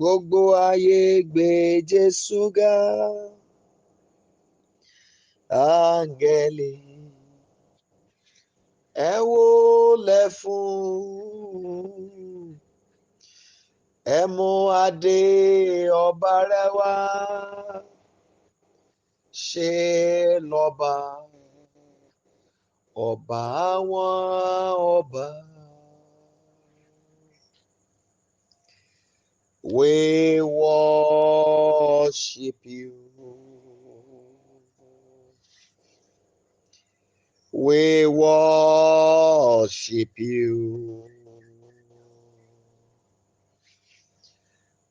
Gbogbo ayé gbé Jésù ga. Áńgẹ́lì, ẹ wólẹ̀ fún. Ẹ mú adé ọba rẹ̀ wá. Ṣe lọ́ba, ọba àwọn ọba. We worship you. We worship you.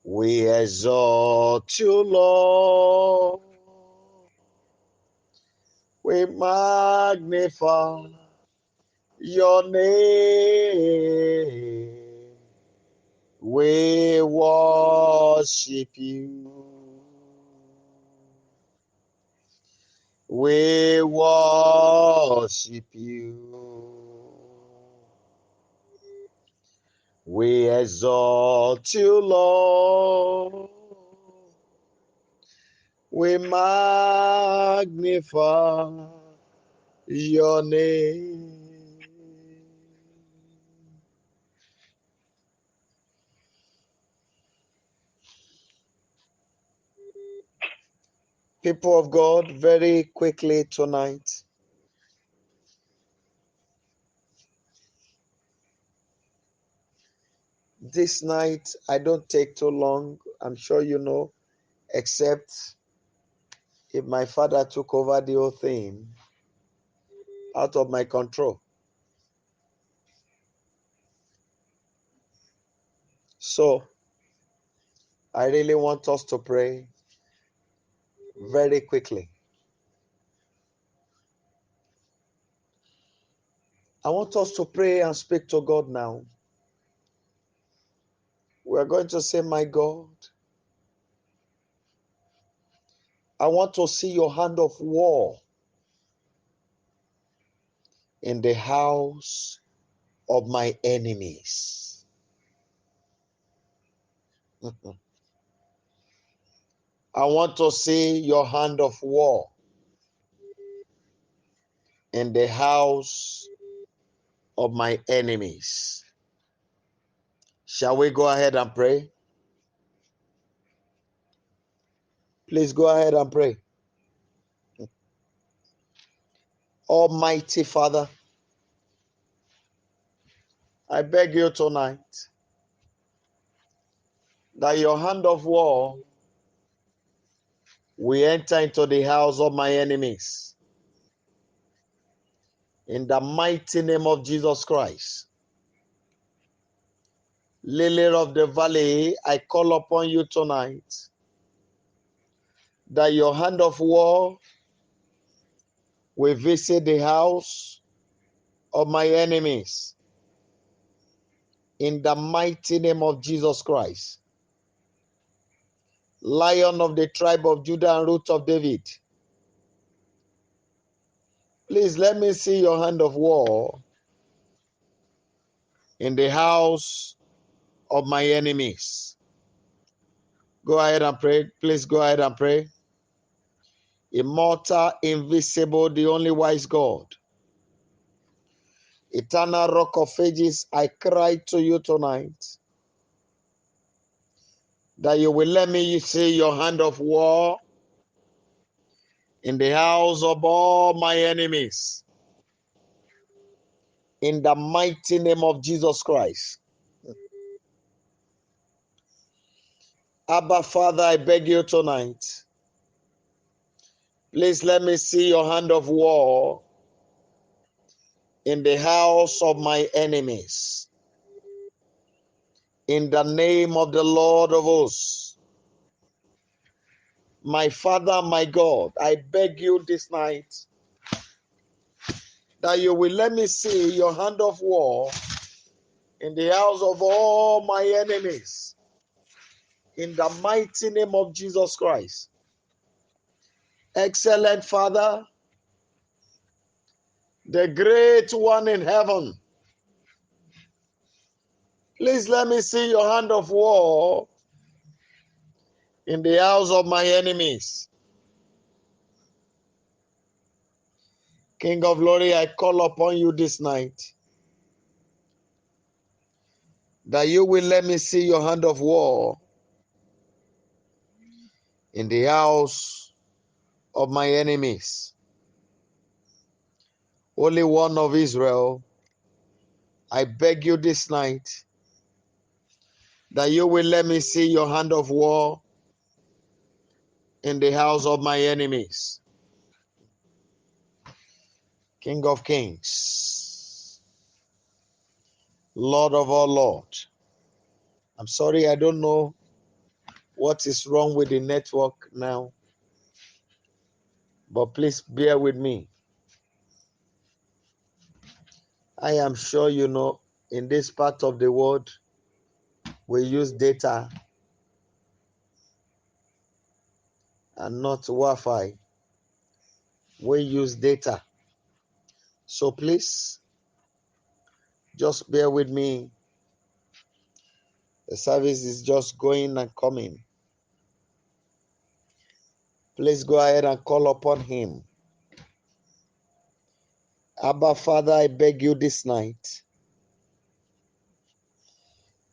We exalt you, Lord. We magnify your name. We worship you. We worship you. We exalt you, Lord. We magnify your name. People of God, very quickly tonight, this night, I don't take too long, I'm sure you know, except if my father took over the whole thing out of my control. So, I really want us to pray very quickly. I want us to pray and speak to God now. We are going to say, my God, I want to see your hand of war in the house of my enemies. I want to see your hand of war in the house of my enemies. Shall we go ahead and pray? Please go ahead and pray. Almighty Father, I beg you tonight that your hand of war will enter into the house of my enemies. In the mighty name of Jesus Christ. Lily of the valley, I call upon you tonight that your hand of war will visit the house of my enemies. In the mighty name of Jesus Christ. Lion of the tribe of Judah and root of David, please let me see your hand of war in the house of my enemies. Go ahead and pray. Please go ahead and pray. Immortal, invisible, the only wise God. Eternal Rock of Ages, I cry to you tonight that you will let me see your hand of war in the house of all my enemies. In the mighty name of Jesus Christ. Abba, Father, I beg you tonight, please let me see your hand of war in the house of my enemies. In the name of the Lord of hosts. My Father, my God, I beg you this night that you will let me see your hand of war in the house of all my enemies. In the mighty name of Jesus Christ. Excellent Father, the great one in heaven, please let me see your hand of war in the house of my enemies. King of glory, I call upon you this night that you will let me see your hand of war in the house of my enemies. Holy One of Israel, I beg you this night that you will let me see your hand of war in the house of my enemies. King of kings, Lord of all lords. I'm sorry, I don't know what is wrong with the network now, but please bear with me. I am sure you know, in this part of the world, we use data and not Wi-Fi. We use data. So please, just bear with me. The service is just going and coming. Please go ahead and call upon him. Abba, Father, I beg you this night.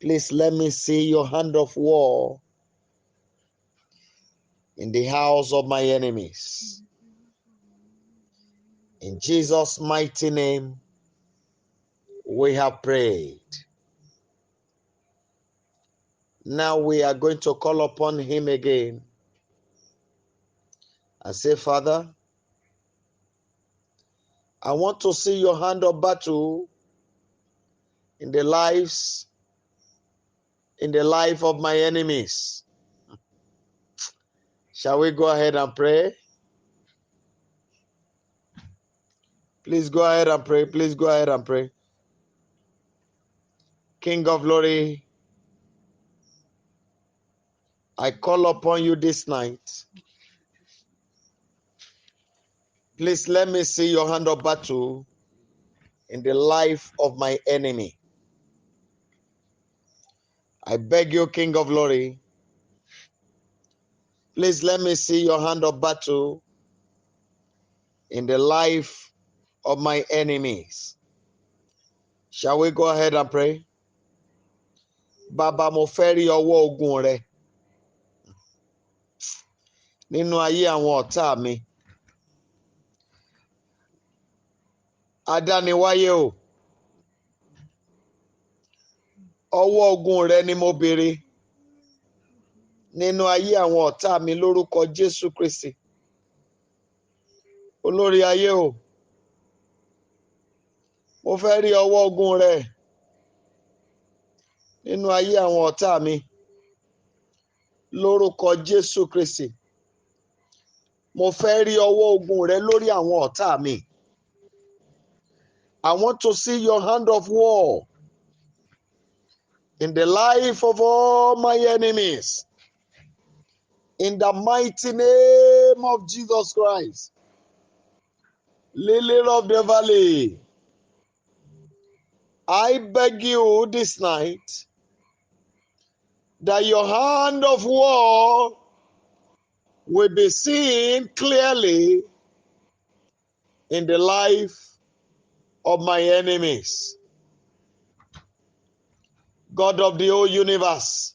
Please let me see your hand of war in the house of my enemies. In Jesus' mighty name, we have prayed. Now we are going to call upon him again and say, Father, I want to see your hand of battle in the life of my enemies. Shall we go ahead and pray? Please go ahead and pray. Please go ahead and pray. King of glory, I call upon you this night. Please let me see your hand of battle in the life of my enemy. I beg you, King of glory, please let me see your hand of battle in the life of my enemies. Shall we go ahead and pray? Bàbá, mo fẹ́ rí ọwọ́ ogun rẹ nínú ayé àwọn ọ̀tá mi. Adániwáyé o, ọwọ́ ogun rẹ ni mo béèrè nínú ayé àwọn ọ̀tá mi lórúkọ Jésù Kristi. Olórí ayé o, mo fẹ́ rí ọwọ́ ogun rẹ nínú ayé àwọn ọ̀tá mi lórúkọ Jésù Kristi. Mo fẹ́ rí ọwọ́ ogun rẹ lórí àwọn ọ̀tá mi. I want to see your hand of war in the life of all my enemies. In the mighty name of Jesus Christ. Lily of the valley, I beg you this night that your hand of war will be seen clearly in the life of my enemies. God of the whole universe,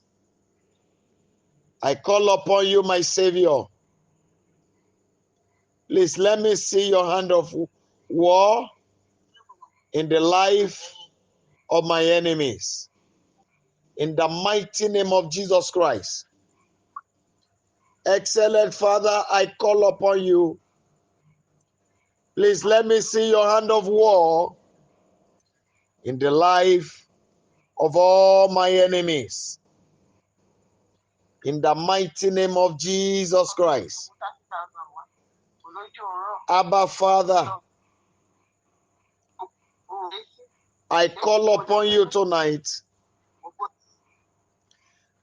I call upon you, my Savior. Please let me see your hand of war in the life of my enemies. In the mighty name of Jesus Christ. Excellent Father, I call upon you. Please let me see your hand of war in the life of all my enemies. In the mighty name of Jesus Christ. Abba, Father, I call upon you tonight.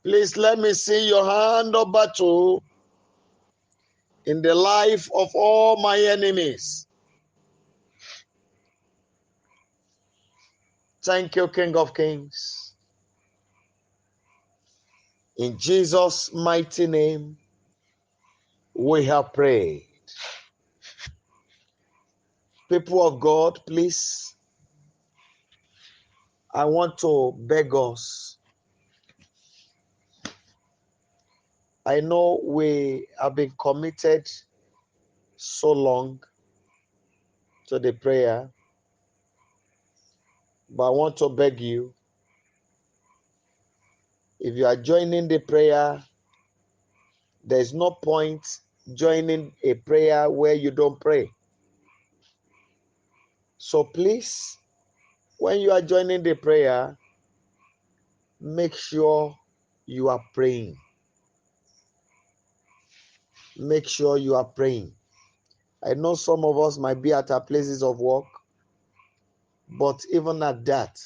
Please let me see your hand of battle in the life of all my enemies. Thank you, King of Kings. In Jesus' mighty name, we have prayed. People of God, please, I want to beg us. I know we have been committed so long to the prayer, but I want to beg you, if you are joining the prayer, there is no point joining a prayer where you don't pray. So please, when you are joining the prayer, make sure you are praying. Make sure you are praying. I know some of us might be at our places of work, but even at that,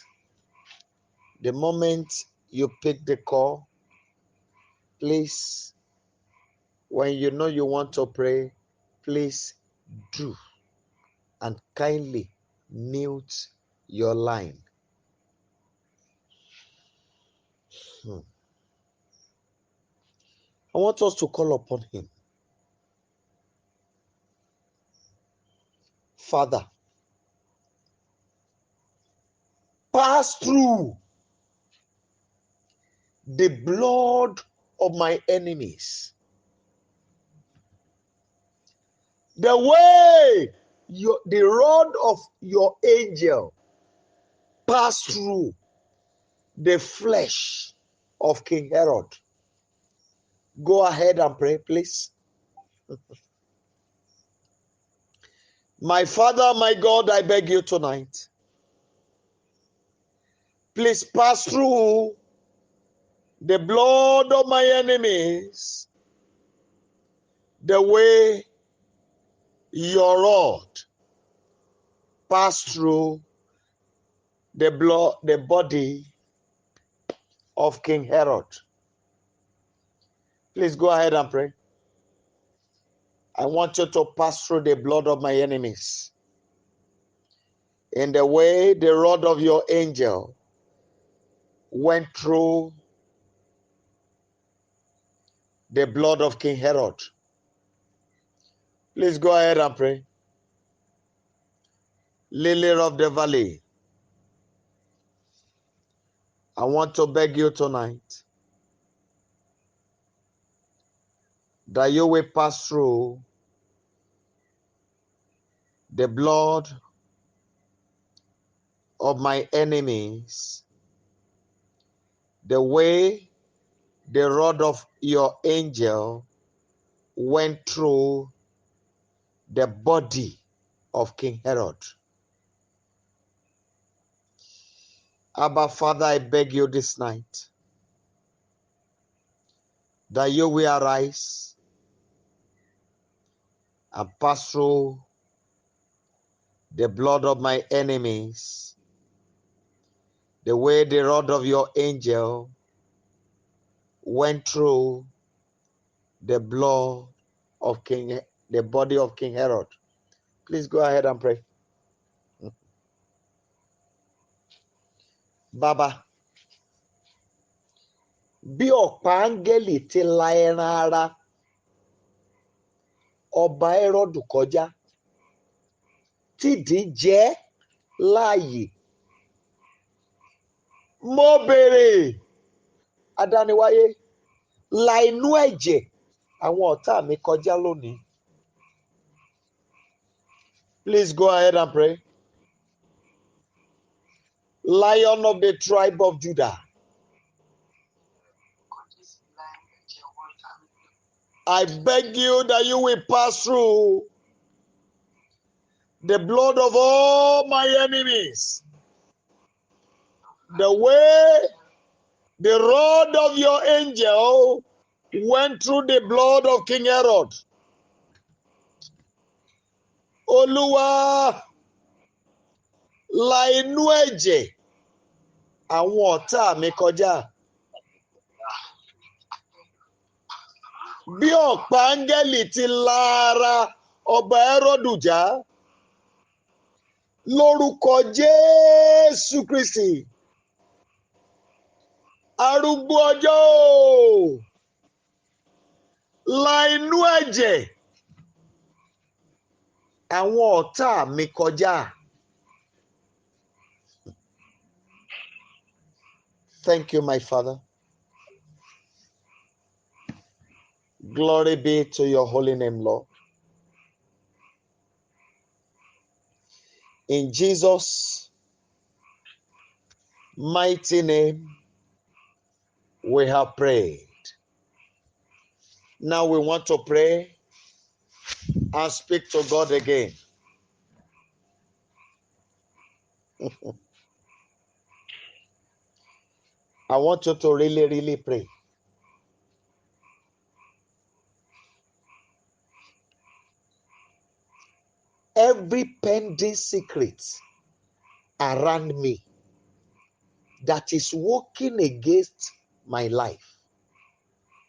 the moment you pick the call, please, when you know you want to pray, please do, and kindly mute your line. I want us to call upon him. Father, pass through the blood of my enemies, the way the rod of your angel passed through the flesh of King Herod. Go ahead and pray, please. My Father, my God, I beg you tonight. Please pass through the blood of my enemies the way your rod passed through the blood, the body of King Herod. Please go ahead and pray. I want you to pass through the blood of my enemies in the way the rod of your angel went through the blood of King Herod. Please go ahead and pray. Lily of the valley, I want to beg you tonight that you will pass through the blood of my enemies the way the rod of your angel went through the body of King Herod. Abba, Father, I beg you this night that you will arise and pass through the blood of my enemies, the way the rod of your angel went through the blood of King, the body of King Herod. Please go ahead and pray. Baba, bí ọ̀pá áńgẹ́lì ti la ẹran ara ọba Hẹ́rọ́dù kọjá, tídìí jẹ ẹ́ láàyè. Mo béèrè, adániwáyé, la inú ẹ̀jẹ̀ àwọn ọ̀tá mi kọjá lónìí. Please go ahead and pray. Lion of the tribe of Judah, I beg you that you will pass through the blood of all my enemies, the way the rod of your angel went through the blood of King Herod. Olúwa, la inú ẹ̀jẹ̀ àwọn ọ̀tá mi kọjá. Bí ọ̀pá áńgẹ́lì ti la ara ọba Hẹ́rọ́dù já, lórúkọ Jésù Kristi, Arúgbó ọjọ́ o, la inú ẹ̀jẹ̀ àwọn ọ̀tá mi kọjá. Thank you, my Father. Glory be to your holy name, Lord. In Jesus' mighty name, we have prayed. Now we want to pray and speak to God again. I want you to really, really pray. Every pending secret around me that is working against my life,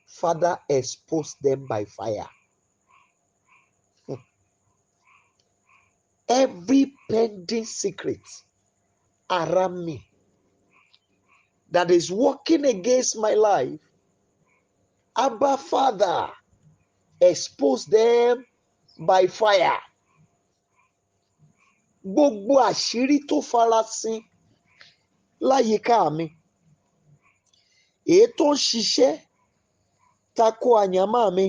Father, expose them by fire. Every pending secret around me that is working against my life, Abba Father, expose them by fire. Gbogbo àṣírí tó farasin láyìíká mi, èyí tó ń ṣiṣẹ́ tako àyànmọ́ mi,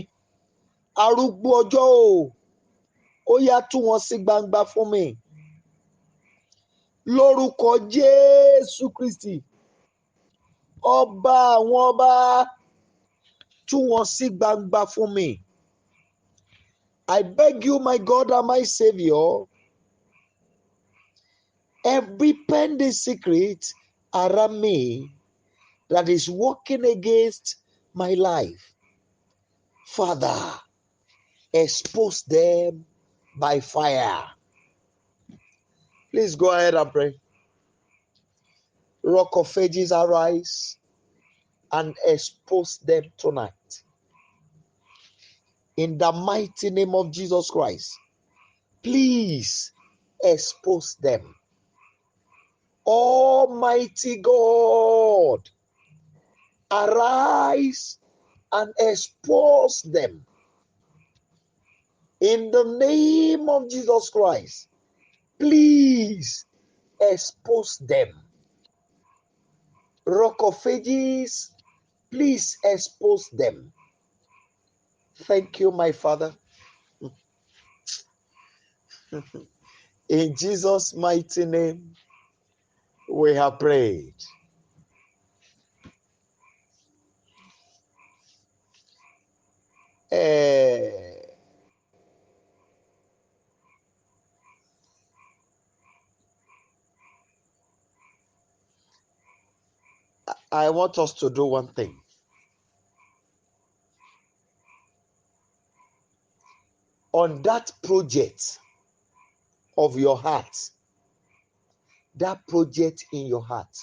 arúgbó ọjọ́ o, ó yá tú wọn sí gbangba fún mi. Lórúkọ Jésù Kristi, ọba àwọn ọba, tú wọn sí gbangba fún mi. I beg you, my God and my Savior, every pending secret around me that is working against my life, Father, expose them by fire. Please go ahead and pray. Rock of Ages, arise and expose them tonight. In the mighty name of Jesus Christ, please expose them. Almighty God, arise and expose them. In the name of Jesus Christ, please expose them. Rock of Ages, please expose them. Thank you, my Father. In Jesus' mighty name, we have prayed. I want us to do one thing. On that project of your heart, that project in your heart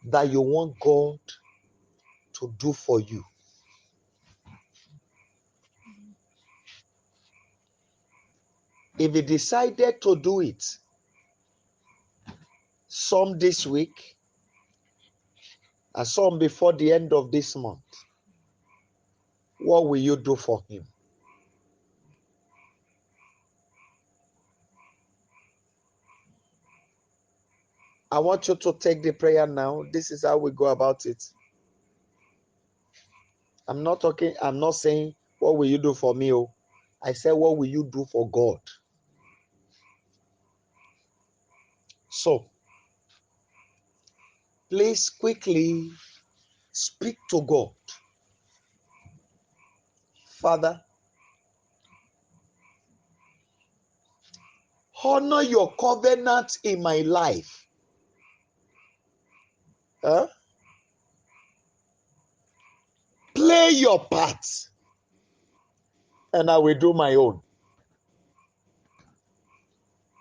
that you want God to do for you, if you decided to do it, some this week and some before the end of this month, what will you do for him? I want you to take the prayer now. This is how we go about it. I'm not saying, what will you do for me? Oh, I said, what will you do for God? So, please quickly speak to God. Father, honor your covenant in my life. Huh? Play your part, and I will do my own.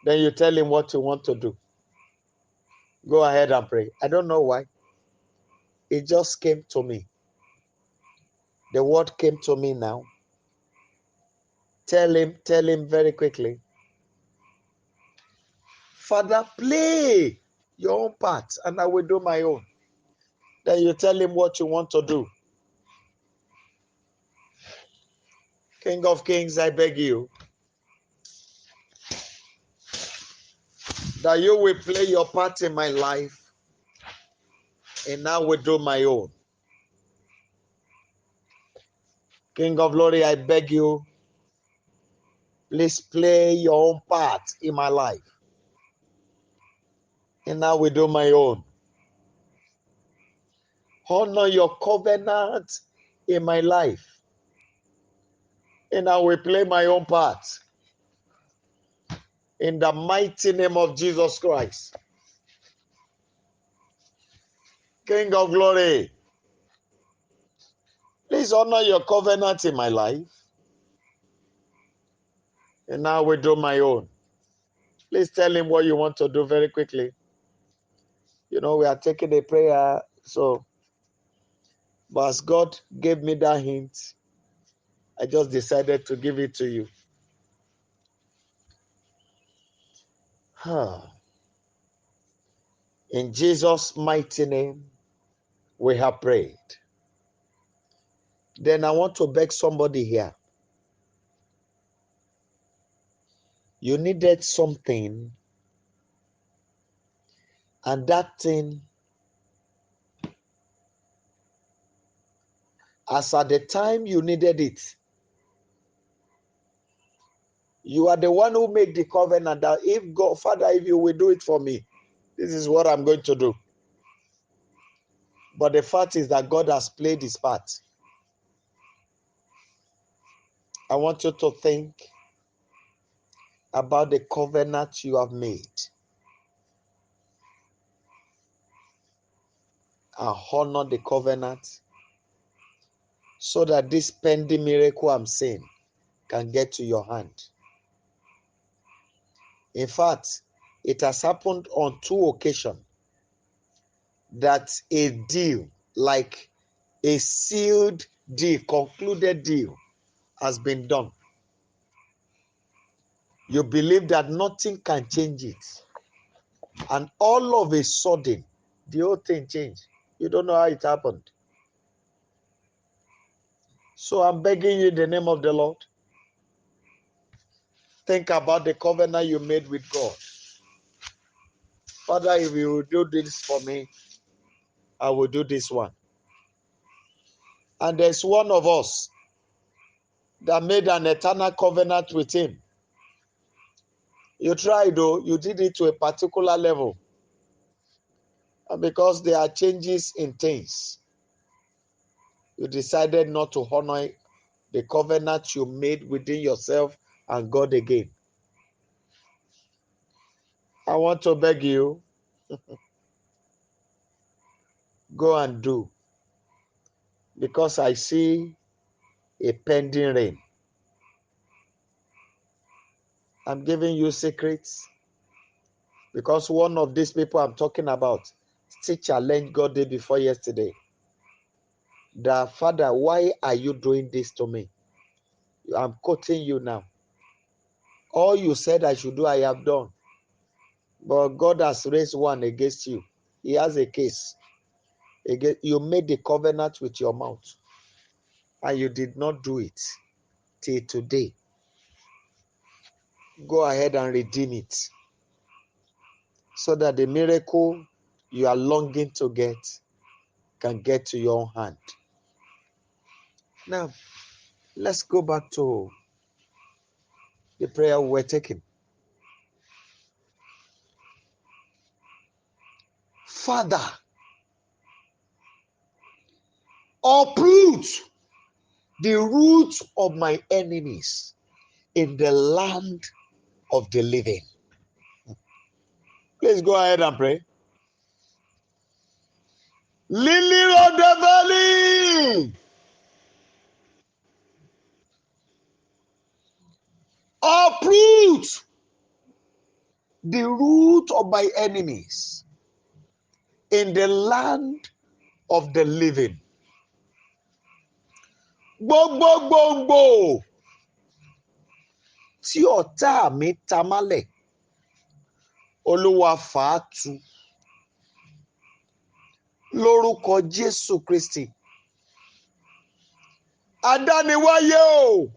Then you tell him what you want to do. Go ahead and pray. I don't know why. It just came to me. The word came to me now. Tell him very quickly. Father, play your own part and I will do my own. Then you tell him what you want to do. King of Kings, I beg you that you will play your part in my life and I will do my own. King of Glory, I beg you, please play your own part in my life and I will do my own. Honor your covenant in my life and I will play my own part. In the mighty name of Jesus Christ. King of Glory, please honor your covenant in my life and I will do my own. Please tell him what you want to do very quickly. You know, we are taking a prayer, so, but as God gave me that hint, I just decided to give it to you. Huh. In Jesus' mighty name, we have prayed. Then I want to beg somebody here. You needed something, and that thing, as at the time you needed it, you are the one who made the covenant that if God, Father, if you will do it for me, this is what I'm going to do. But the fact is that God has played his part. I want you to think about the covenant you have made and honor the covenant so that this pending miracle I'm seeing can get to your hand. In fact, it has happened on two occasions that a deal, like a sealed deal, concluded deal, has been done. You believe that nothing can change it. And all of a sudden, the whole thing changed. You don't know how it happened. So I'm begging you in the name of the Lord. Think about the covenant you made with God. Father, if you will do this for me, I will do this one. And there's one of us that made an eternal covenant with him. You tried though, you did it to a particular level. And because there are changes in things, you decided not to honor the covenant you made within yourself and God again. I want to beg you, go and do, because I see a pending rain. I'm giving you secrets because one of these people I'm talking about still challenged God day before yesterday. The Father, why are you doing this to me? I'm quoting you now. All you said I should do, I have done. But God has raised one against you. He has a case. You made the covenant with your mouth, and you did not do it till today. Go ahead and redeem it so that the miracle you are longing to get can get to your own hand. Now, let's go back to the prayer we were taking. Father, uproot the roots of my enemies in the land of the living. Please go ahead and pray. Lily of the valley, uproot the root of my enemies in the land of the living. Gbogbo gbòǹgbò tí ọ̀tá mi ta mọ́lẹ̀, Olúwa fà á tu. Lórúkọ Jésù Kristi. Adániwáyé o,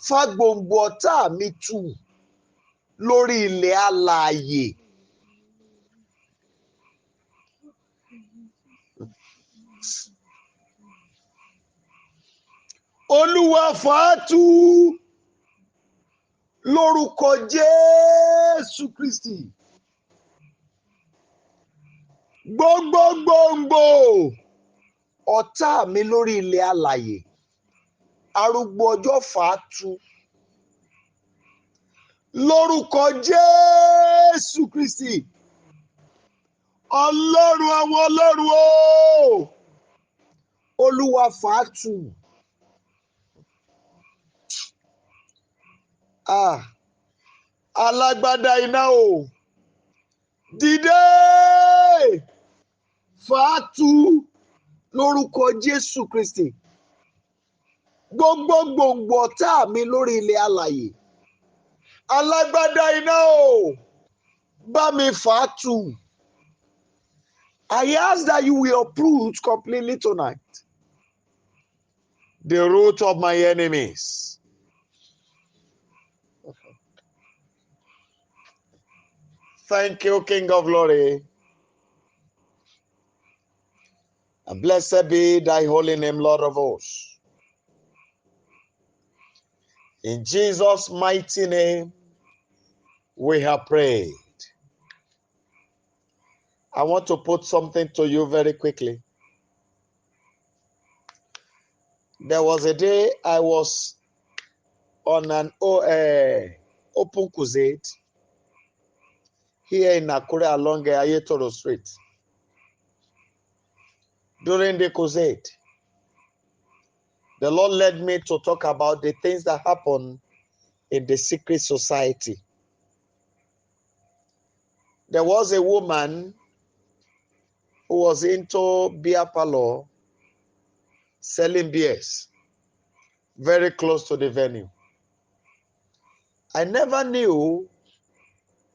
fa gbòǹgbò ọ̀tá mi tu lórí ilẹ̀ alààyè. Olúwa fà á tu lórúkọ Jésù Kristi. Gbogbo gbòǹgbò ọ̀tá mi lórí ilẹ̀ alààyè, arúgbó ọjọ́, fà á tu lórúkọ Jésù Kristi. Ọlọ́run àwọn ọlọ́run o, Olúwa, fà á tu. Ah, alágbádá iná o, dìde, fà á tu lórúkọ Jésù Kristi. Gbogbo gbòǹgbò ọ̀tá mi lórí ilẹ̀ alàyè, alágbádá iná o, bá mi fà á tu. I ask that you will uproot completely tonight the root of my enemies. Thank you, King of Glory. And blessed be thy holy name, Lord of hosts. In Jesus' mighty name, we have prayed. I want to put something to you very quickly. There was a day I was on an open crusade here in Akure along Ayetoro Street. During the crusade, the Lord led me to talk about the things that happen in the secret society. There was a woman who was into beer parlor selling beers very close to the venue. I never knew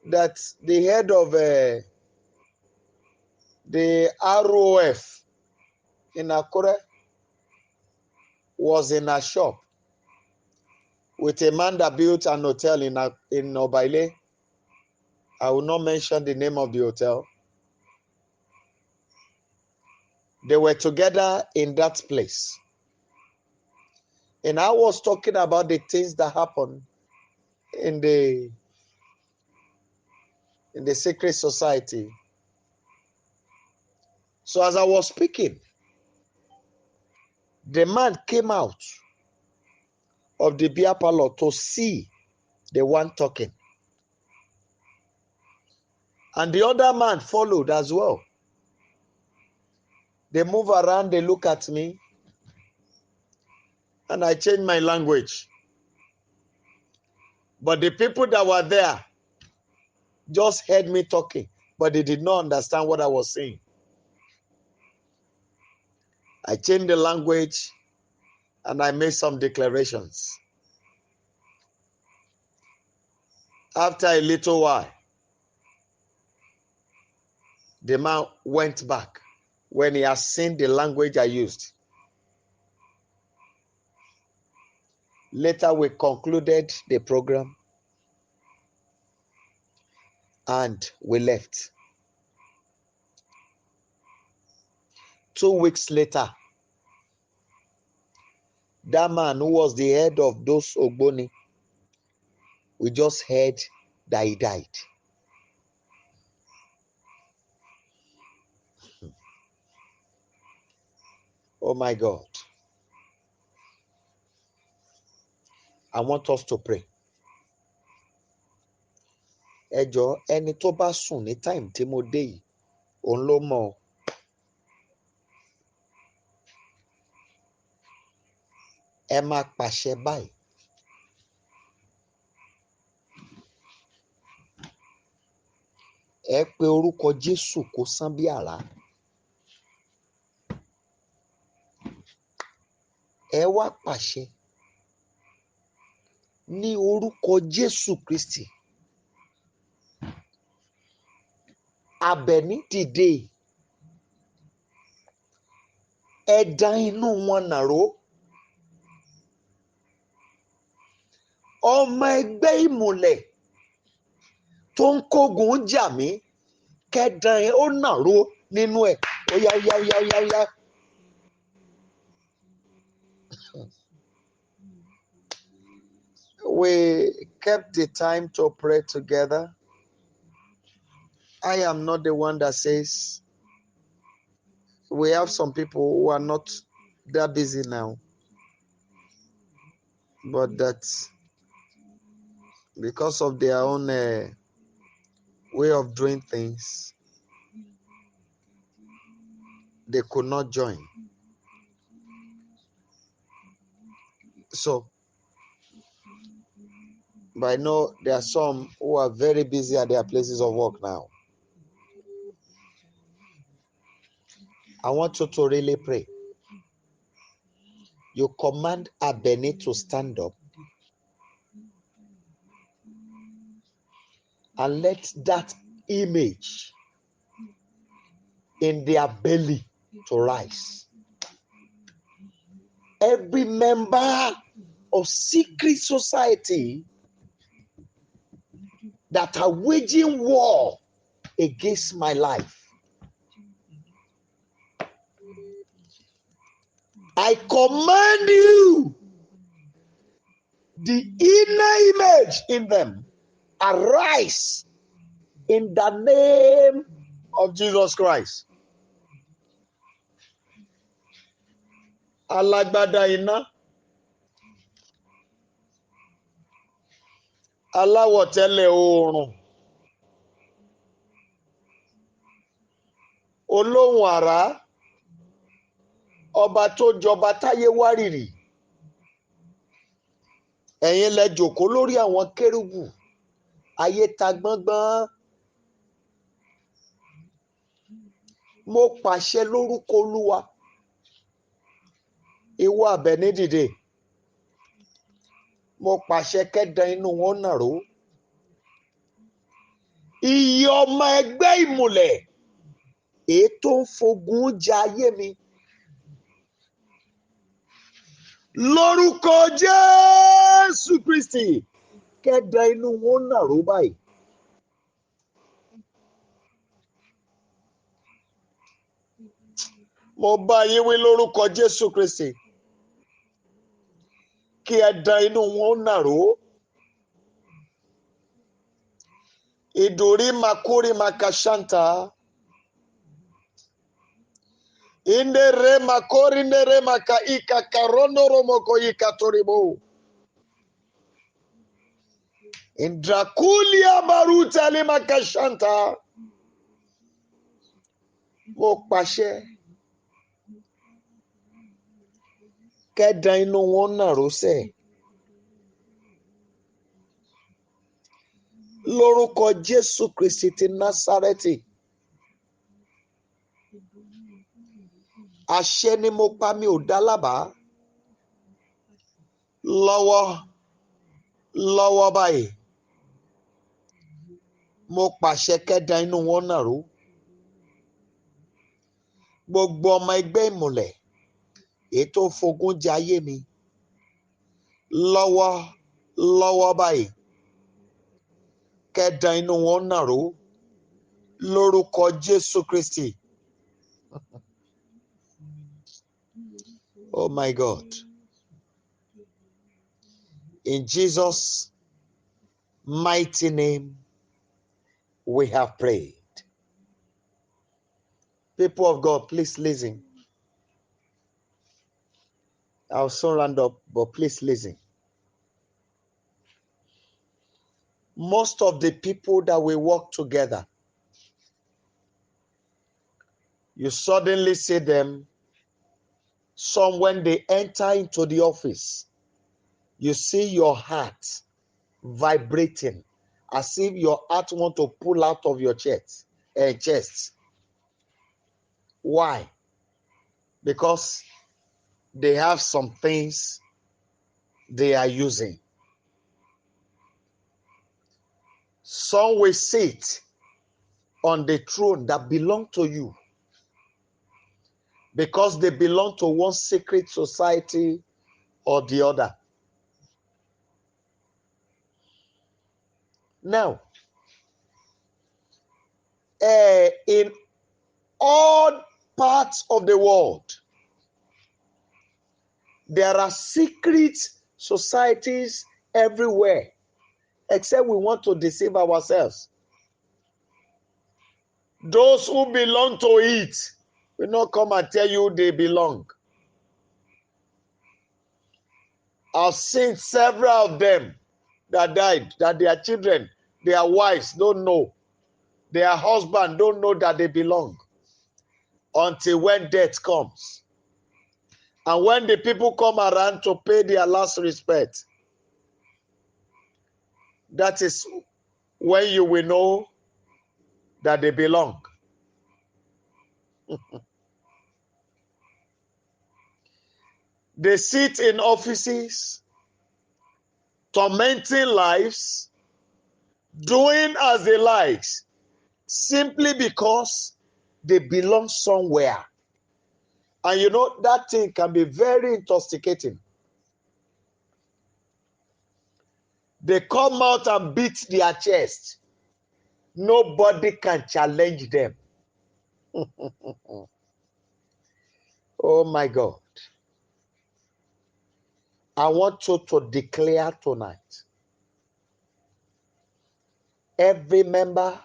that the head of the ROF in Akure was in a shop with a man that built an hotel in Obaile. I will not mention the name of the hotel. They were together in that place. And I was talking about the things that happen in the secret society. So as I was speaking, the man came out of the beer parlor to see the one talking. And the other man followed as well. They move around, they look at me, and I changed my language. But the people that were there just heard me talking, but they did not understand what I was saying. I changed the language and I made some declarations. After a little while, the man went back when he has seen the language I used. Later, we concluded the program and we left. 2 weeks later, that man who was the head of those Ogboni, we just heard that he died. Oh my God. I want us to pray. Ẹ jọ̀ọ́, ẹni tó bá sùn ní time tí mo dé yìí, òun ló mọ̀ ọ́. Ẹ máa pàṣẹ báyìí. Ẹ pe orúkọ Jésù kó sán bí àrá. Ẹ wá pàṣẹ ní orúkọ Jésù Kristi. Àbẹ̀ní, dìde. Ẹ̀dàn inú wọn nàró. Ọmọ ẹgbẹ́ ìmùlẹ̀ tó ń kógun jà mí, kẹ́dàn ó nàró nínú ẹ̀. Ó yá, ó yá, ó yá, ó yá, ó yá. We kept the time to pray together. I am not the one that says we have some people who are not that busy now, but that because of their own way of doing things, they could not join. So, but I know there are some who are very busy at their places of work now. I want you to really pray. You command Abeni to stand up and let that image in their belly to rise. Every member of secret society that are waging war against my life, I command you, the inner image in them, arise in the name of Jesus Christ. Alágbádá iná, aláwọ̀tẹ́lẹ̀ oòrùn, olóhùn àrá, ọba tó jọba táyé wárìrì, ẹ̀yin lẹ jòkó lórí àwọn kérúbù, ayé ta gbọ́ngbọ́n. Mo pàṣẹ lórúkọ Olúwa, ìwọ Àbẹ̀ní dìde. Mo pàṣẹ kẹ́dan inú wọn nàró. Iye ọmọ ẹgbẹ́ ìmùlẹ̀ èyí tó ń fogun ja ayé mi. Lórúkọ Jésù Kristi, kẹ́dan inú wọn nàró báyìí. Mo bá yín wí lórúkọ Jésù Kristi, kí ẹ̀dàn inú wọn nàró. Ìdòrí makuri makashanta. Indere makori ndere maka ika karondo romoko ika toribo. Indrakulia baruta limakashanta. Mo pàṣẹ kẹ́dan inú wọn nàró sẹ̀. Lórúkọ Jésù Kristi ti Násárẹ́tì. Àṣẹ ni mo pa, mi ò dá lábàá. Lọ́wọ́ lọ́wọ́ báyìí. Mo pàṣẹ kẹ́dan inú wọn nàró. Gbogbo ọmọ ẹgbẹ́ ìmùlẹ̀ èyí tó fogun ja ayé mi. Lọ́wọ́ lọ́wọ́ báyìí. Kẹ́dan inú wọn nàró. Lórúkọ Jésù Kristi. Oh my God. In Jesus' mighty name, we have prayed. People of God, please listen. I'll soon round up, but please listen. Most of the people that we work together, you suddenly see them, some when they enter into the office, you see your heart vibrating as if your heart want to pull out of your chest. Why? Because they have some things they are using. Some will sit on the throne that belong to you. Because they belong to one secret society or the other. Now, in all parts of the world, there are secret societies everywhere, except we want to deceive ourselves. Those who belong to it will not come and tell you they belong. I've seen several of them that died, that their children, their wives don't know, their husband don't know that they belong until when death comes. And when the people come around to pay their last respect, that is when you will know that they belong. They sit in offices, tormenting lives, doing as they like, simply because they belong somewhere. And you know, that thing can be very intoxicating. They come out and beat their chest. Nobody can challenge them. Oh my God. I want you to declare tonight, every member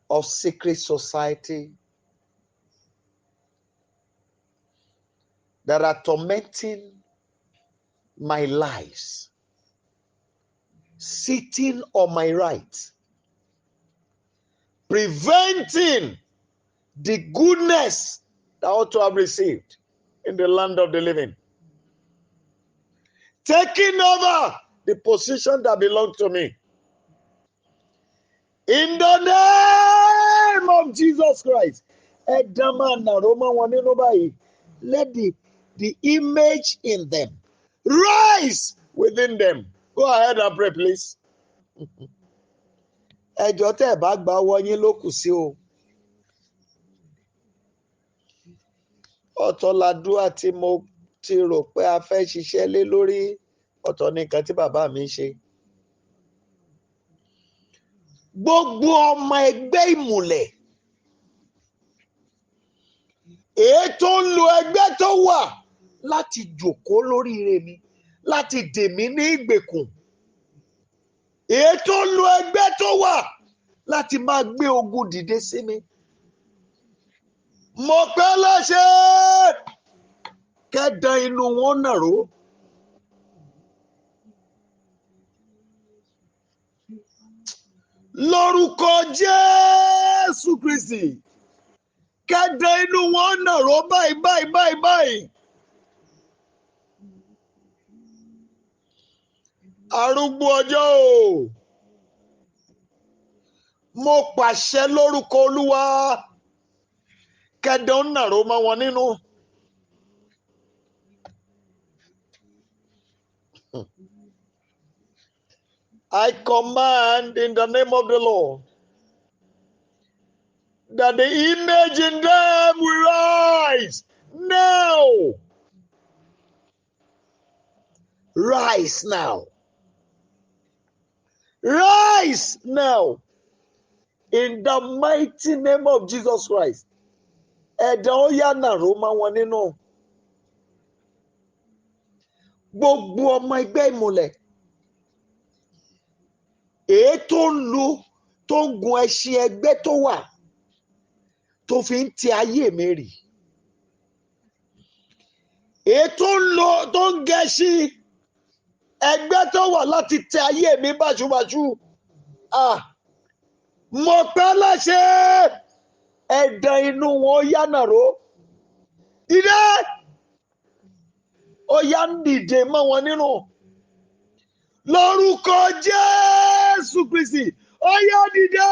of secret society that are tormenting my lives, sitting on my right, preventing the goodness that I ought to have received in the land of the living, taking over the position that belongs to me. In the name of Jesus Christ, let the image in them rise within them. Go ahead and pray, please. Ẹ jọ̀ọ́, tẹ́ ẹ bá gba ọwọ́ yín ló kù sí o. Ọ̀tọ̀ làdúrà tí mo ti rò pé a fẹ́ ṣiṣẹ́ lé lórí, ọ̀tọ̀ ní nǹkan tí bàbá mi ń ṣe. Gbogbo ọmọ ẹgbẹ́ ìmùlẹ̀ èyí tó ń lo ẹgbẹ́ tó wà láti jòkó lórí ire mi, láti dè mí ní ìgbèkùn, èyí tó ń lo ẹgbẹ́ tó wà láti máa gbé ogun dìde sí mi, mo pa á láṣẹ kẹ́dàn inú wọn nàró. Lórúkọ Jésù Kristi, kẹ́dàn inú wọn nàró báyìí báyìí báyìí báyìí. Arúgbó ọjọ́ o, mo pàṣẹ lórúkọ Olúwa, kẹ́dàn nàró mọ́ wọn nínú. I command in the name of the Lord that the image in them will rise now. Rise now. Rise now. In the mighty name of Jesus Christ. Ẹ̀dá ó yá nàró mọ́ wọn nínú. Gbogbo ọmọ ẹgbẹ́ ìmùlẹ̀ èyí tó ń lu tó ń gun ẹṣin ẹgbẹ́ tó wà tó fi ń ti ayé mi rì, èyí tó ń lo tó ń gẹṣin ẹgbẹ́ tó wà láti tẹ ayé mi báṣubàṣu, ah, mo pa á láṣẹ, ẹ̀dàn inú wọn ó yá nàró, dìde, ó yá ń dìde mọ́ wọn nínú. Lórúkọ Jésù Kristi, ó yá dìde,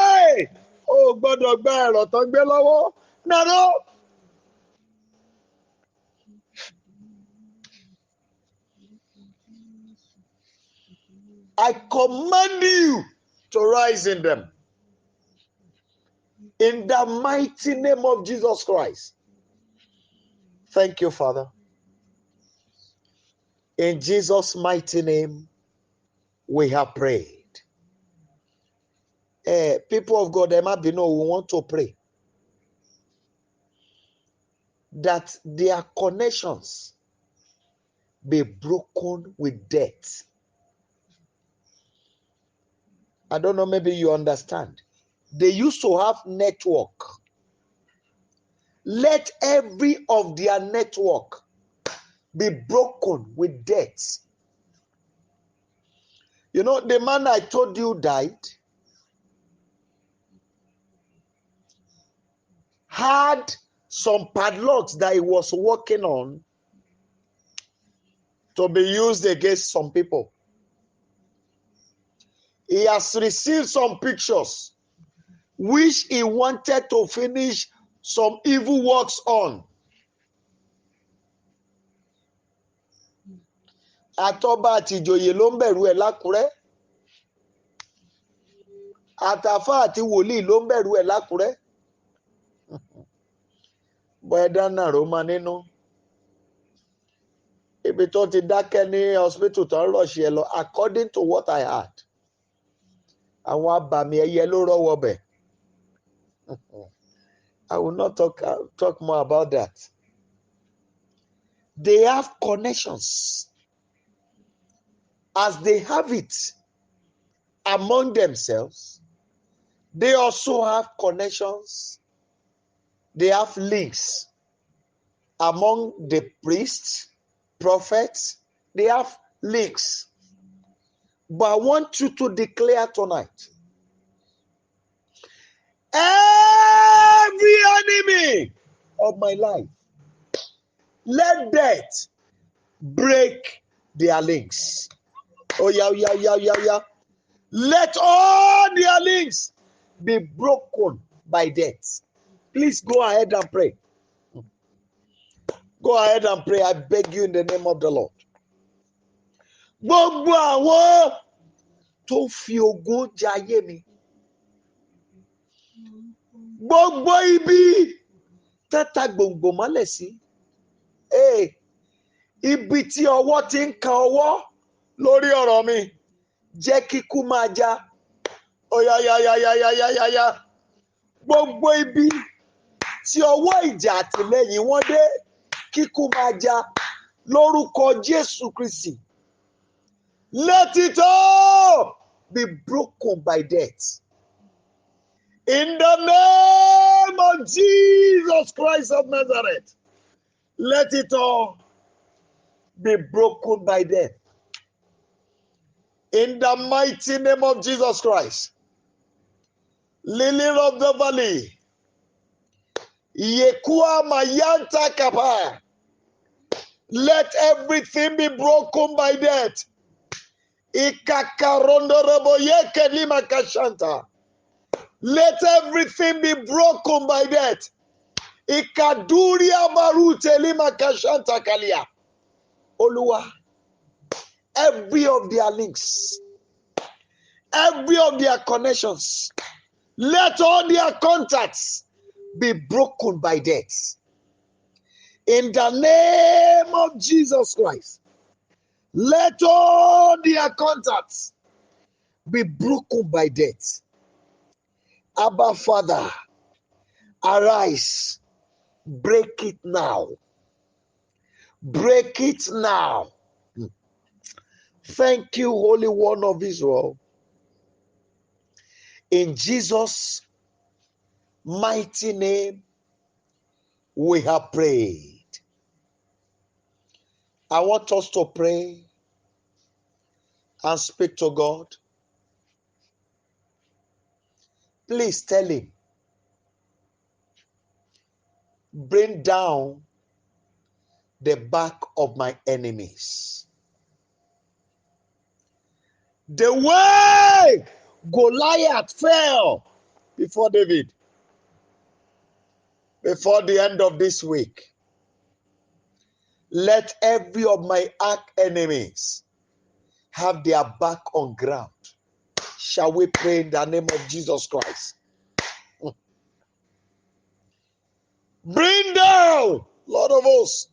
ó gbọ́dọ̀ gba ẹ̀rọ tó ń gbé lọ́wọ́ nàró. I command you to rise in them. In the mighty name of Jesus Christ. Thank you, Father. In Jesus' mighty name, we have prayed. People of God, there might be no we want to pray that their connections be broken with death. I don't know, maybe you understand. They used to have network. Let every of their network be broken with death. You know, the man I told you died had some padlocks that he was working on to be used against some people. He has received some pictures which he wanted to finish some evil works on. Àtọba àti ìjòyè ló ń bẹ̀rù ẹ̀ l'Ákúrẹ́. Àtàfáà àti wòlíì ló ń bẹ̀rù ẹ̀ l'Ákúrẹ́. Bọ́ẹ̀ dáná ló máa nínú. Ibi tó ti dákẹ́ ní hospital tó ń rush ẹ lọ, according to what I heard, àwọn abàmì ẹyẹ ló rọ́wọ́ bẹ̀. I will not talk more about that. They have connections. As they have it among themselves, they also have connections. They have links among the priests, prophets. They have links. But I want you to declare tonight, every enemy of my life, let death break their links. Oh, yeah. Let all their links be broken by death. Please go ahead and pray. Go ahead and pray. I beg you in the name of the Lord. Gbogbo àwọn tó fi ogun jayé mi. Gbogbo ibi tẹ́ta gbòǹgbò mọ́lẹ̀ sí. Ibi tí ọwọ́ ti ń kan ọwọ́ lórí ọ̀rọ̀ mi, jẹ́ kíkú máa já. Ó yá yá yá yá yá yá yá yá. Gbogbo ibi tí ọwọ́ ìjà àtìlẹ́yìn wọn dé, kíkú máa já lórúkọ Jésù Kristi. Let it all be broken by death. In the name of Jesus Christ of Nazareth, let it all be broken by death. In the mighty name of Jesus Christ, Lily of the Valley, Yekua Mayanta Kapa, let everything be broken by death. Ikakarondorobo yeke lima kashanta. Let everything be broken by death. Ikaduria marute lima kashanta kalia. Olúwa, every of their links, every of their connections, let all their contacts be broken by death. In the name of Jesus Christ, let all their contacts be broken by death. Abba Father, arise, break it now. Break it now. Thank you, Holy One of Israel. In Jesus' mighty name, we have prayed. I want us to pray and speak to God. Please tell him, bring down the back of my enemies. The way Goliath fell before David, before the end of this week, let every of my arch enemies have their back on ground. Shall we pray in the name of Jesus Christ? Bring down Lord of hosts,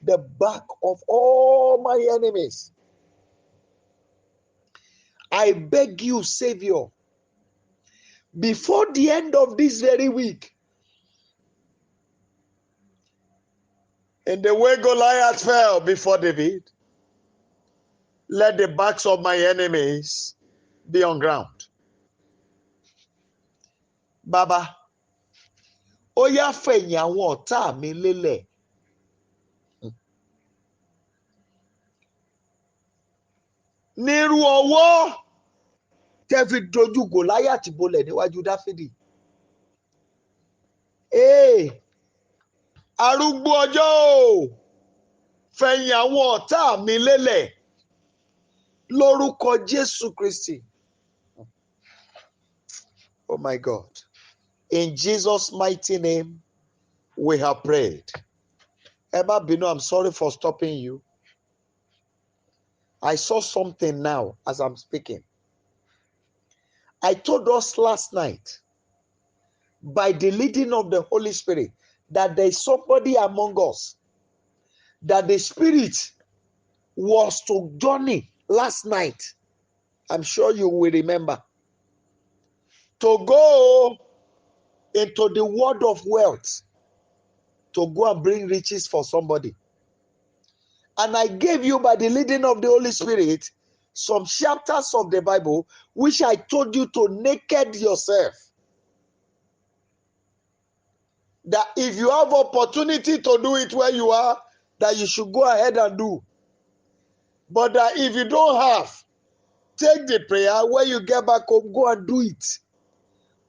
the back of all my enemies. I beg you, Savior, before the end of this very week, in the way Goliath fell before David, let the backs of my enemies be on ground. Baba, ó yá, fẹ̀yìn àwọn ọ̀tá mi lélẹ̀. Nírú ọwọ́ tẹ́ fi dojú Gòláyàtì bolẹ̀ níwájú Dáfídì. Ee, arúgbó ọjọ́ o, fẹ̀yìn àwọn ọ̀tá mi lélẹ̀ lórúkọ Jésù Kristi. Oh my God. In Jesus' mighty name, we have prayed. Ẹ má bínú, I'm sorry for stopping you. I saw something now as I'm speaking. I told us last night, by the leading of the Holy Spirit, that there is somebody among us that the Spirit was to journey last night. I'm sure you will remember. To go into the world of wealth, to go and bring riches for somebody. And I gave you, by the leading of the Holy Spirit, some chapters of the Bible which I told you to naked yourself. That if you have opportunity to do it where you are, that you should go ahead and do. But that if you don't have, take the prayer when you get back home, go and do it.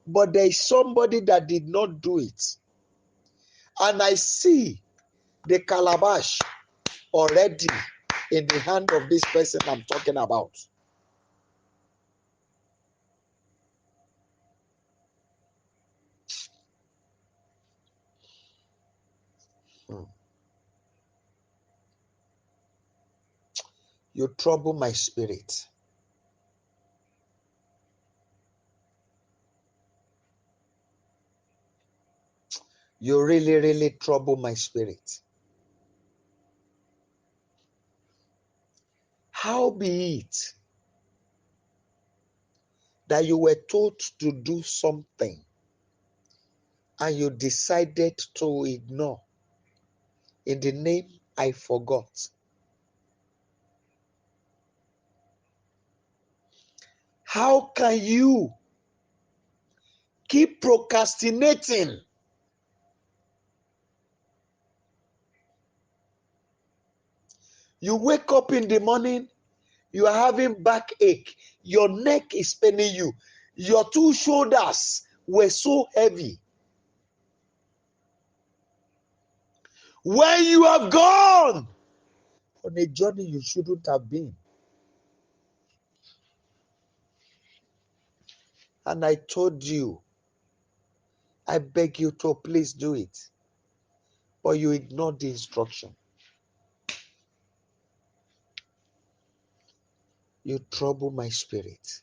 But there is somebody that did not do it. And I see the calabash already in the hand of this person I'm talking about. You trouble my spirit. You really, really trouble my spirit. How be it that you were told to do something and you decided to ignore in the name I forgot? How can you keep procrastinating? You wake up in the morning, you are having backache, your neck is paining you, your two shoulders were so heavy. When you have gone on a journey you shouldn't have been. And I told you, I beg you to please do it. But you ignored the instruction. You trouble my spirit.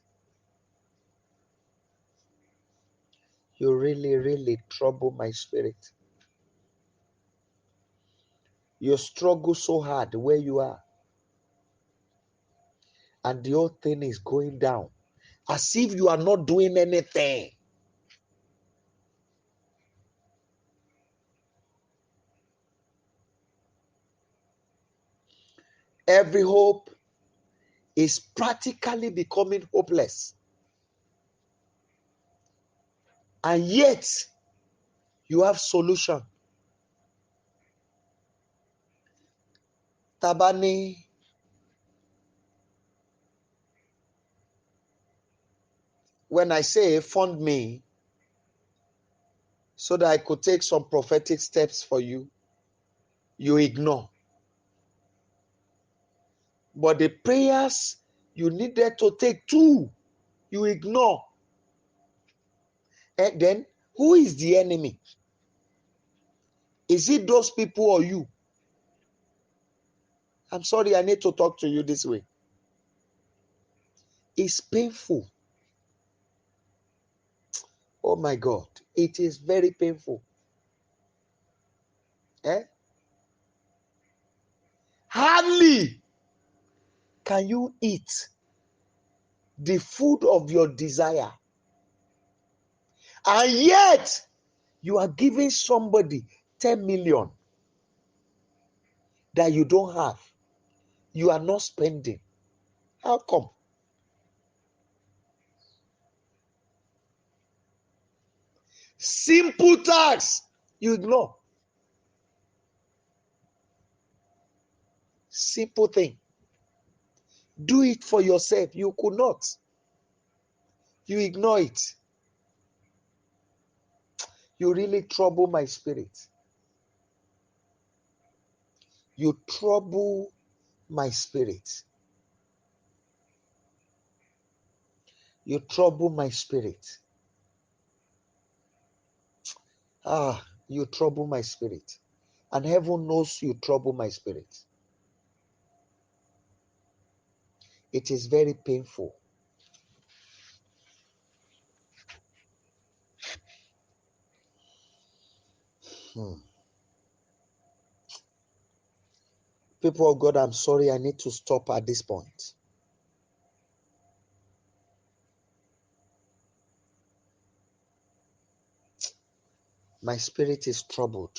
You really, really trouble my spirit. You struggle so hard where you are. And the whole thing is going down as if you are not doing anything. Every hope is practically becoming hopeless. And yet, you have solution. Tabani, when I say fund me so that I could take some prophetic steps for you, you ignore. But the prayers you needed to take too, you ignore. And then, who is the enemy? Is it those people or you? I'm sorry, I need to talk to you this way. It's painful. Oh my God, it is very painful. Eh? Hardly can you eat the food of your desire. And yet, you are giving somebody 10 million that you don't have. You are not spending. How come? Simple tax you ignore. Simple thing. Do it for yourself. You could not. You ignore it. You really trouble my spirit. You trouble my spirit. You trouble my spirit. Ah, you trouble my spirit. And heaven knows you trouble my spirit. It is very painful. People of God, I'm sorry, I need to stop at this point. My spirit is troubled.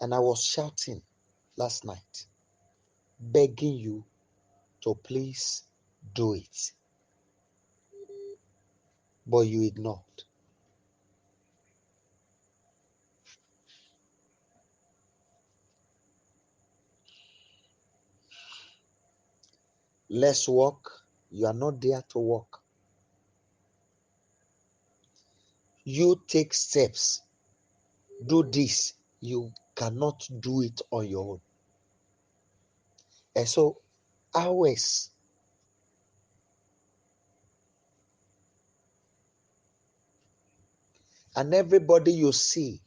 And I was shouting last night, begging you to please do it. But you ignored. Let's walk. You are not there to walk. You take steps. Do this. You cannot do it on your own. And so, always and everybody you see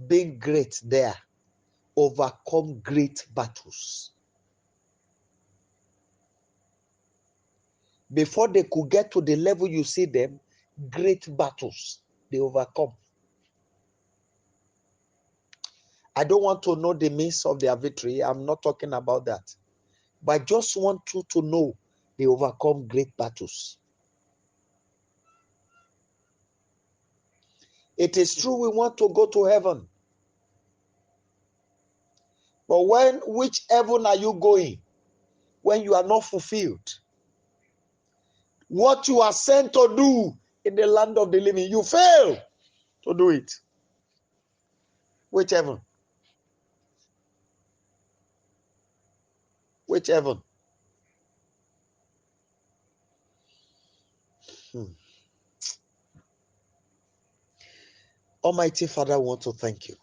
being great there, overcome great battles. Before they could get to the level you see them, great battles they overcome. I don't want to know the means of their victory. I'm not talking about that. But I just want you to know they overcome great battles. It is true we want to go to heaven. But which heaven are you going when you are not fulfilled? What you are sent to do in the land of the living, you fail to do it. Which heaven? Which heaven? Almighty Father, I want to thank you.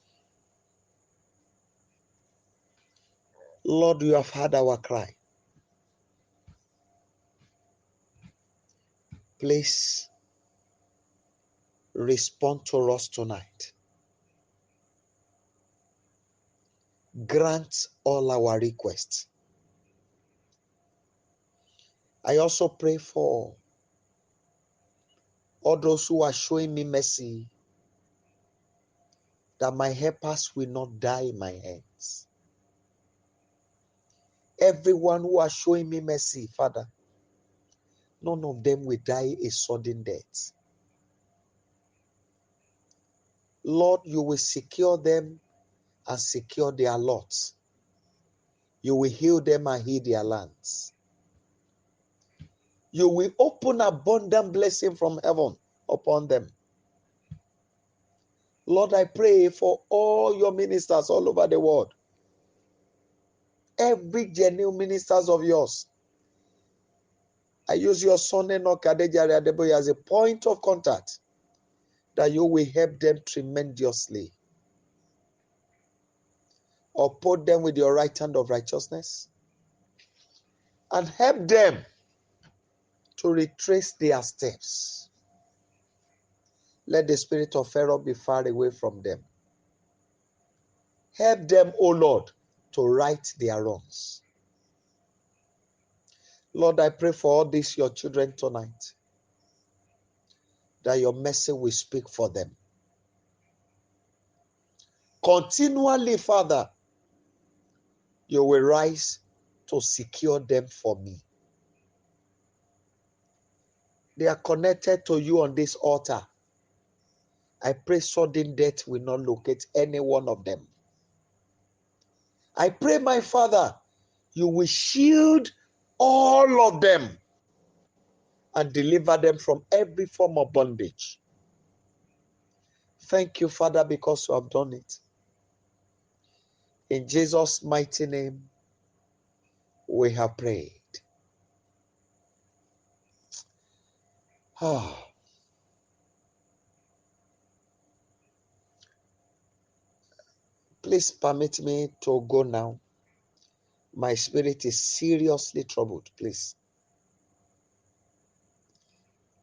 Lord, you have heard our cry. Please respond to us tonight. Grant all our requests. I also pray for all those who are showing me mercy, that my helpers will not die in my hands. Everyone who are showing me mercy, Father, none of them will die a sudden death. Lord, you will secure them and secure their lots. You will heal them and heal their lands. You will open abundant blessing from heaven upon them. Lord, I pray for all your ministers all over the world. Every genuine ministers of yours. I use your son Enoch Adejare Adeboye as a point of contact, that you will help them tremendously. Uphold them with your right hand of righteousness and help them to retrace their steps. Let the spirit of error be far away from them. Help them, O Lord, to right their wrongs. Lord, I pray for all these, your children tonight, that your mercy will speak for them. Continually, Father, you will rise to secure them for me. They are connected to you on this altar. I pray sudden death will not locate any one of them. I pray, my Father, you will shield all of them and deliver them from every form of bondage. Thank you, Father, because you have done it. In Jesus' mighty name, we have prayed. Please permit me to go now. My spirit is seriously troubled, please.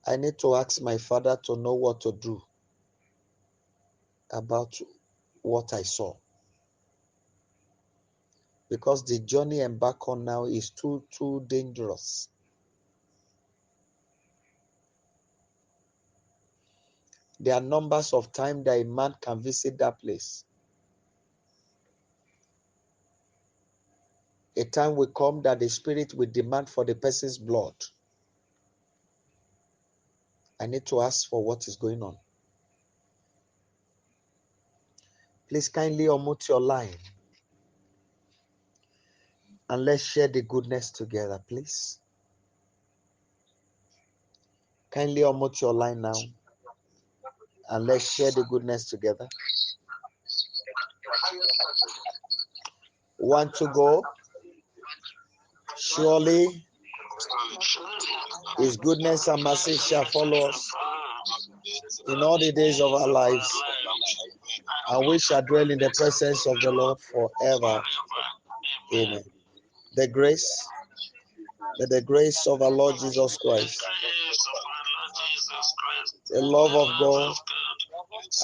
I need to ask my father to know what to do about what I saw. Because the journey embark on now is too dangerous. There are numbers of times that a man can visit that place. A time will come that the spirit will demand for the person's blood. I need to ask for what is going on. Please kindly unmute your line and let's share the goodness together, please. Kindly unmute your line now and let's share the goodness together. One to go. Surely His goodness and mercy shall follow us in all the days of our lives, and we shall dwell in the presence of the Lord forever. Amen. The grace, may the grace of our Lord Jesus Christ, the love of God,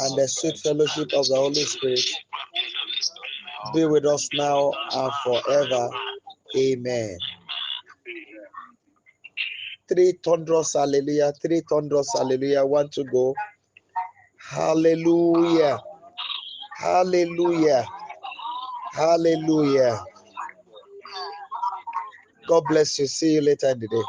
and the sweet fellowship of the Holy Spirit be with us now and forever. Amen. Three thunderous hallelujah, three thunderous hallelujah. One to go. Hallelujah. Hallelujah. Hallelujah. God bless you. See you later in the day.